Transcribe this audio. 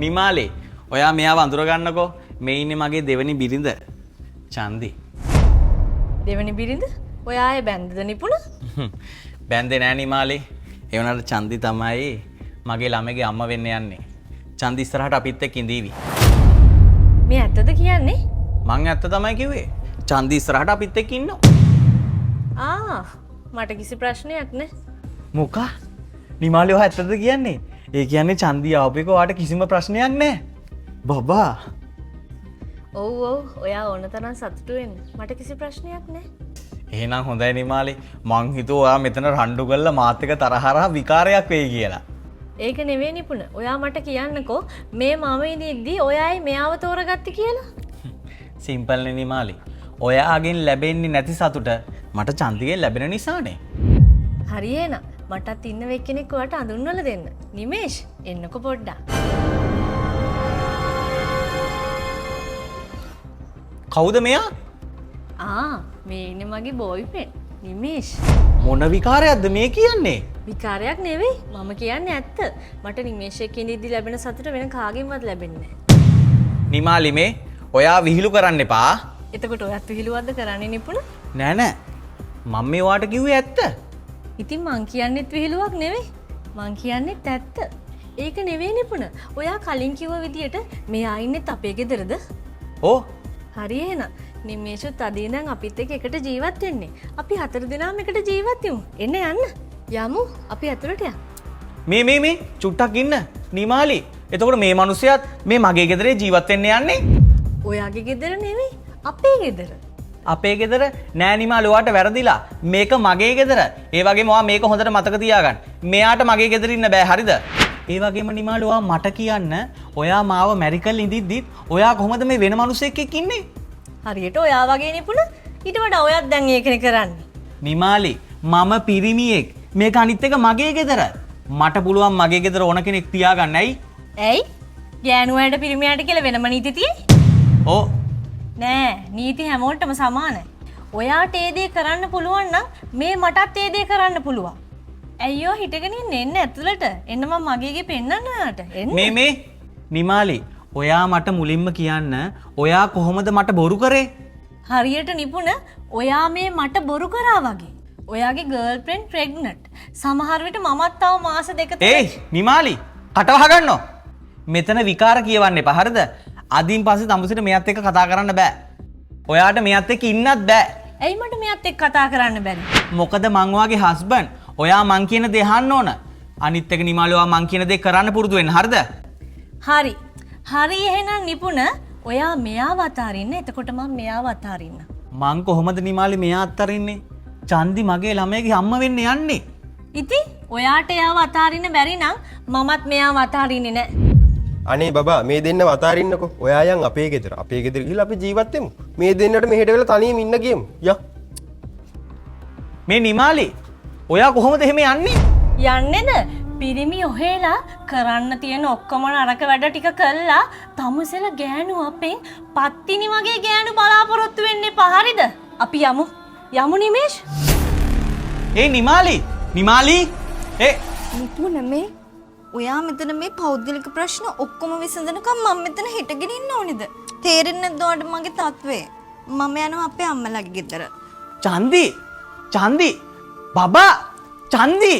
නිමාලේ, ඔයා මෙයාව අඳුර ගන්නකෝ. මේ ඉන්නේ මගේ දෙවෙනි බිරිඳ චන්දි. දෙවෙනි බිරිඳ? ඔයා ආයේ බැන්දද නිපුණ? බැන්දේ නෑ නිමාලේ. ඒ වුණාට චන්දි තමයි මගේ ළමගේ අම්මා වෙන්න යන්නේ. චන්දි ඉස්සරහට අපිත් එක්ක ඉඳීවි. මේ ඇත්තද කියන්නේ? මං ඇත්ත තමයි කිව්වේ. චන්දි ඉස්සරහට අපිත් එක්ක ඉන්නවා. ආ, මට කිසි ප්‍රශ්නයක් නෑ. මොකා? නිමාලේ ඔයා ඇත්තද කියන්නේ? ඒ කියන්නේ චන්දි ආපු එක ඔයාට කිසිම ප්‍රශ්නයක් නෑ. බබා. ඔව් ඔව්, ඔයා ඕන තරම් සතුටු වෙන්න. මට කිසි ප්‍රශ්නයක් නෑ. එහෙනම් හොඳයි නිමාලේ. මං හිතුවා ඔයා මෙතන රණ්ඩු කරලා මාත් එක්ක තරහරහ විකාරයක් වෙයි කියලා. ඒක නෙවෙයි නිපුණ. ඔයා මට කියන්නකෝ මේ මම ඉඳිද්දි ඔයායි මෙයාව තෝරගත්තේ කියලා. සිම්පල් නේ නිමාලේ. ඔයාගෙන් ලැබෙන්නේ නැති සතුට මට චන්දිගෙන් ලැබෙන නිසානේ. හරි එහෙනම් මටත් ඉන්න එක්කෙනෙක් ඔයාට අඳුන්වලා දෙන්න. නිමේෂ් එන්නකෝ පොඩ්ඩක්. කවුද මෙයා? ආ, මේ ඉන්නේ මගේ බෝයිෆ්‍රෙන්ඩ් නිමේෂ්. මොන විකාරයක්ද මේ කියන්නේ? විකාරයක් නෙවෙයි, මම කියන්නේ ඇත්ත. මට නිමේෂ් එක්ක ඉඳිද්දි ලැබෙන සතුට වෙන කාගෙන්වත් ලැබෙන්නේ නෑ. නිමාලි මේ ඔයා විහිළු කරන්න එපා. එතකොට ඔයත් විහිළුවක්ද කරන්නේ නිපුණ? නෑ නෑ, මම මේ ඔයාට කිව්වේ ඇත්ත. ඉතින් මං කියන්නෙත් විහිළුවක් නෙවෙයි, මං කියන්නෙත් ඇත්ත. ඒක නෙවෙයි නිපුණ, ඔයා කලින් කිව්ව විදියට මෙයා ඉන්නෙත් අපේ ගෙදරද? ඔව්. හරි එහෙනම් නිමේෂුත් අද ඉඳන් අපිත් එක්ක එකට ජීවත් වෙන්නේ. අපි හතර දෙනාම එකට ජීවත් වෙමු. එන්න යන්න. යමු අපි ඇතුළට යන්න. මේ මේ මේ චුට්ටක් ඉන්න නිමාලි. එතකොට මේ මිනිස්සයාත් මේ මගේ ගෙදරේ ජීවත් වෙන්න යන්නේ? ඔයාගේ ගෙදර නෙවෙයි, අපේ ගෙදර. අපේ ගෙදර නෑ නිමාලි, ඔයාට වැරදිලා. මේක මගේ ගෙදර. ඒ වගේම ඔයා මේක හොඳට මතක තියාගන්න. මෙයාට මගේ ගෙදර ඉන්න බෑ, හරිද? ඒ වගේම නිමාලි ඔයා මට කියන්න, ඔයා මාව මැරිකල් ඉඳිද්දිත් ඔයා කොහොමද මේ වෙන මිනිස්සෙක් එක්ක ඉන්නේ? හරියට ඔයා වගේ නිපුණ. ඊට වඩා ඔයත් දැන් ඒකනේ කරන්නේ. නිමාලි, මම පිරිමියෙක්. මේක අනිත් එක මගේ ගෙදර. මට පුළුවන් මගේ ගෙදර ඕන කෙනෙක් තියාගන්න. ඇයි? ඇයි? ගෑනු අයට පිරිමියාට කියලා වෙනම නීති තියෙන්නේ? ඔව්. නෑ, නීති හැමෝටම සමානයි. ඔයාට ඒ දේ කරන්න පුළුවන් නම් මේ මටත් ඒ දේ කරන්න පුළුවන්. ඇයි ඔය හිටගෙන ඉන්නේ? එන්න ඇතුළට. එන්න මම මගේ ගේ පෙන්නන්න ඔයාට. එන්න. මේ මේ නිමාලි, ඔයා මට මුලින්ම කියන්න, ඔයා කොහොමද මට බොරු කරේ? හරියට නිපුණ, ඔයා මේ මට බොරු කරා වගේ. ඔයාගේ ගර්ල්ෆ්‍රෙන්ඩ් ප්‍රෙග්නන්ට්. සමහර විට මමත් තව මාස දෙක තුනක්. ඒයි නිමාලි, කට වහගන්නෝ. මෙතන විකාර කියවන්න එපා, හරිද? අදින් පස්සේ තමුසෙට මෙයත් එක්ක කතා කරන්න බෑ. ඔයාට මෙයත් එක්ක ඉන්නත් බෑ. ඇයි මට මෙයත් එක්ක කතා කරන්න බැරි? මොකද මං ඔයාගේ හස්බන්ඩ්. ඔයා මං කියන දේ අහන්න ඕන. අනිත් එක නිමාලි, ඔයා මං කියන දේ කරන්න පුරුදු වෙන්න, හරිද? හරි. හරි එහෙනම් නිපුණ, ඔයා මෙයාව අතාරින්න. එතකොට මං මෙයාව අතාරින්න. මං කොහොමද නිමාලි මෙයා අතාරින්නේ? චන්දි මගේ ළමයාගේ අම්මා වෙන්න යන්නේ. ඉතින් ඔයාට එයාව අතාරින්න බැරි නම් මමත් මෙයාව අතාරින්නේ නෑ. අනේ බබා, මේ දෙන්නව අතාරින්නකෝ. ඔයා යන් අපේ ගෙදර. අපේ ගෙදර ගිහලා අපි ජීවත් වෙමු. මේ දෙන්නට මෙහෙට වෙලා තනියම ඉන්න ගියමු. යා. මේ නිමාලි, ඔයා කොහොමද එහෙම යන්නේ? යන්නේද? පිරිමි ඔහෙලා කරන්න තියෙන ඔක්කොම නරක වැඩ ටික කළා තමුසෙල ගෑනු අපෙන් පත්තිනි වගේ ගෑනු බලාපොරොත්තු වෙන්න එපා, හරිද? අපි යමු. යමු නිමේෂ්. ඒ නිමාලි, නිමාලි, ඒ නිපුණ මේ ඔයා මෙතන මේ පෞද්ගලික ප්‍රශ්න ඔක්කොම විසඳනකම් මම මෙතන හිටගෙන ඉන්න ඕනේද? තේරෙන්නේ නැද්ද ඔයාට මගේ තත්ත්වය? මම යනවා අපේ අම්මලාගේ ගෙදර. චන්දි, චන්දි, බබා, චන්දි.